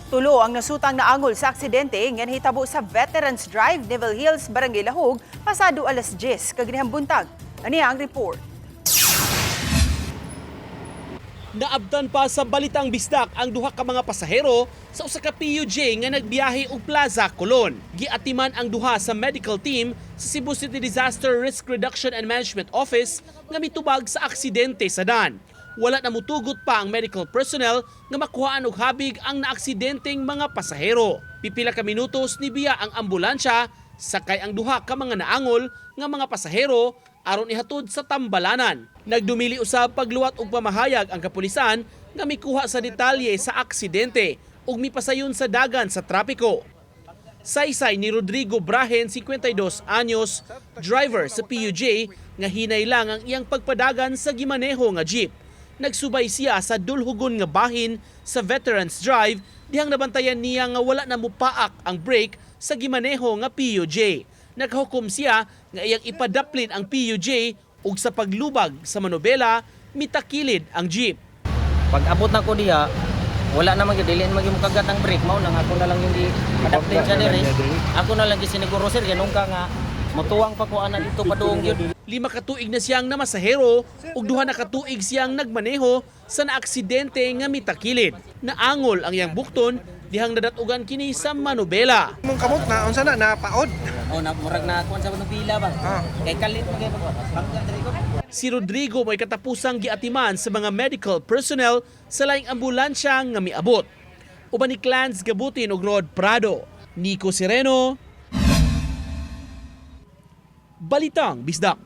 Tulo ang nasutang naangol sa aksidente nga nahitabo sa Veterans Drive, Neville Hills, Barangay Lahug, pasado alas 10 kaganihang buntag. Ani ang report. Naabtan pa sa Balitang Bisdak ang duha ka mga pasahero sa usa ka PUJ nga nagbiyahe og Plaza Colon. Giatiman ang duha sa medical team sa Cebu City Disaster Risk Reduction and Management Office nga mitubag sa aksidente sa dan. Wala na mutugot pa ang medical personnel nga makuhaan og habig ang naaksidenteng mga pasahero. Pipila ka minutos nibiya ang ambulansya sakay ang duha ka mga naangol nga mga pasahero aron ihatod sa tambalanan. Nagdumili usab pagluwat og pamahayag ang kapulisan nga mikuha sa detalye sa aksidente ug mipasayon sa dagan sa trapiko. Saysay ni Rodrigo Brahen, 52 anyos, driver sa PUJ, nga hinay lang ang iyang pagpadagan sa gimaneho nga jeep. Nagsubay siya sa dulhugon nga bahin sa Veterans Drive dihang nabantayan niya nga wala na mupaak ang brake sa gimaneho nga PUJ. Nakahukom siya nga iyang ipadaplin ang PUJ ug sa paglubag sa manobela, mitakilid ang jeep. Pag abot na ko diha, wala na magyud, dili na magyud kagat ang brake mao nang ako na lang yung gi adaplin siya diri. Ako na lang gisiniguro, sir, ganun ka nga mutuwang pa ko ana dito padung gyud. 5 ka tuig na siyang namasahero ug 2 na ka tuig siyang nagmaneho sa naaksidente nga mitakilid. Naangol ang iyang bukton dihang nadatugan kini sa manobela. Mong kamot na unsa na napaod. Oh, na murag na kuan sa nobila ba. Kay kalit man kay pag diri ko. Si Rodrigo may katapusang giatiman sa mga medical personnel sa laing ambulansya nga miabot. Uban ni Clans Gabutin ug Rod Prado, Nico Sereno, Balitang Bisdak.